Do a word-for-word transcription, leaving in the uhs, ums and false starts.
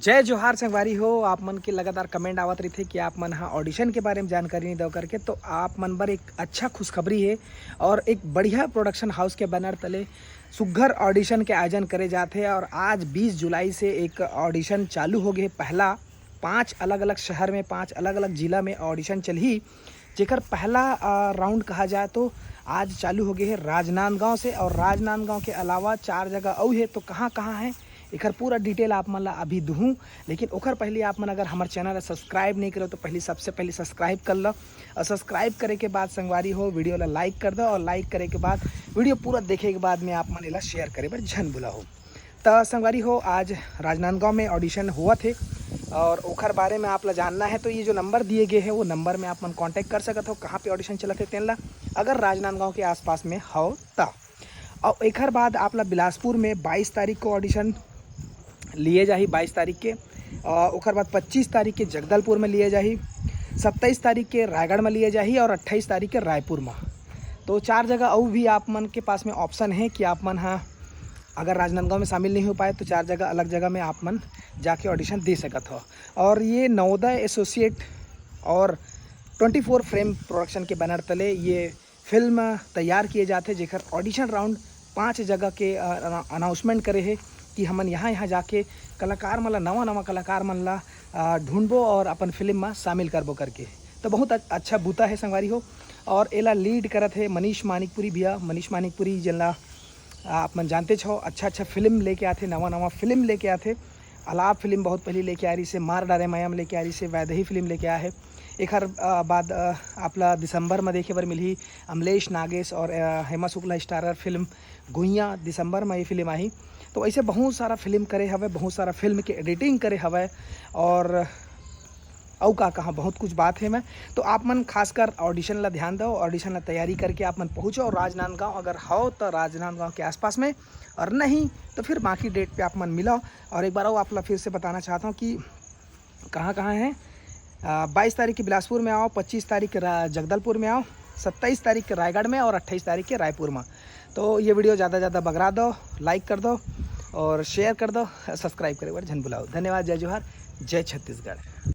जय जोहार संगवारी हो। आप मन के लगातार कमेंट आवत रहिथे कि आप मन ह ऑडिशन के बारे में जानकारी नहीं दव करके, तो आप मन बर एक अच्छा खुशखबरी है और एक बढ़िया प्रोडक्शन हाउस के बैनर तले सुग्घर ऑडिशन के आयोजन करे जात हे। और आज बीस जुलाई से एक ऑडिशन चालू हो गए। पहला पांच अलग-अलग शहर में, पांच अलग-अलग जिला में ऑडिशन चलही, जेकर पहला, अ, राउंड कहा जाए तो आज चालू हो गए है राजनांदगांव से। और राजनांदगांव के अलावा चार जगह अउ है, तो कहाँ-कहाँ है, एकर पूरा डिटेल आप मन ला अभी दुहूँ। लेकिन ओकर पहले आप मन अगर हमर चैनल ला सब्सक्राइब नहीं करो, तो पहले, सबसे पहले सब्सक्राइब कर लो। और सब्सक्राइब करे के बाद संगवारी हो, वीडियो ला लाइक कर दो, और लाइक करे के बाद, वीडियो पूरा देखे के बाद में आप मन एला शेयर करे बर झन भुलाहो। त संगवारी हो, आज राजनांदगांव में ऑडिशन होवत हे और ओखर बारे में आप ला जानना है, तो ये जो नंबर दिए गए हैं, वो नंबर में आप मन कॉन्टैक्ट कर सकत हो, कहाँ पे ऑडिशन चलत हे तेन ला, अगर राजनांदगांव के आसपास में हो त। और एखर बाद आप ला बिलासपुर में बाईस तारीख को ऑडिशन लिए जाही, बाईस तारीख के। और ओखर बाद पच्चीस तारीख के जगदलपुर में लिए जाही, सत्ताईस तारीख के रायगढ़ में लिए जाही और अट्ठाईस तारीख के रायपुर में। तो चार जगह अउ भी आप मन के पास में ऑप्शन है कि आप मन ह अगर राजनांदगांव में शामिल नहीं हो पाए, तो चार जगह, अलग जगह में आप मन जाके ऑडिशन दे सकत हो। और ये नवोदय एसोसिएट और ट्वेंटी फोर फ्रेम प्रोडक्शन के बैनर तले ये फिल्म तैयार किए जाते, जेकर ऑडिशन राउंड पाँच जगह के, अ, अनाउंसमेंट करे है कि हमन यहाँ, यहाँ जाके कलाकार मन ला, नवा, नवा कलाकार मन ला, अ, ढूंढबो और अपन फिल्म में शामिल करबो करके। तो बहुत अच-, अच्छा बूता है संगवारी हो। और एला लीड करत है मनीष मानिकपुरी भैया। मनीष मानिकपुरी, जिनला आप मन जानते छो, अच्छा, अच्छा फिल्म लेके आथे, नवा, नवा फिल्म लेके आथे। अलाप फिल्म बहुत पहले लेके आ रही से, मार डारे माया में लेके आ रही से, वैदेही फिल्म लेके आया है। एखर, अ, बाद, अ, आप ला दिसंबर में देखे बर मिलही अमलेश नागेश और, अ, हेमा शुक्ला स्टारर फिल्म गुइया, दिसंबर में ये फिल्म आही। तो ऐसे बहुत सारा फिल्म करे हवे, बहुत सारा फिल्म के एडिटिंग करे हवे और अउ का कहा, बहुत कुछ बात है मैं। तो आप मन खासकर ऑडिशन ला ध्यान दो, ऑडिशन ला तैयारी करके आप मन पहुँचो। और राजनांदगांव अगर हो तो राजनांदगांव के आसपास में, और नहीं तो फिर बाकी डेट पे आप मन मिलो। और एक बार और आप ला फिर से बताना चाहता हूँ कि कहाँ कहाँ है। अ, बाईस तारीख के बिलासपुर में आओ, पच्चीस तारीख के रा-, जगदलपुर में आओ, सत्ताईस तारीख के रायगढ़ में और अट्ठाईस तारीख के रायपुर में। तो ये वीडियो ज़्यादा से ज़्यादा बगरा दो, लाइक कर दो और शेयर कर दो, सब्सक्राइब करे बर झन भुलाओ। धन्यवाद, जय जोहार, जय छत्तीसगढ़।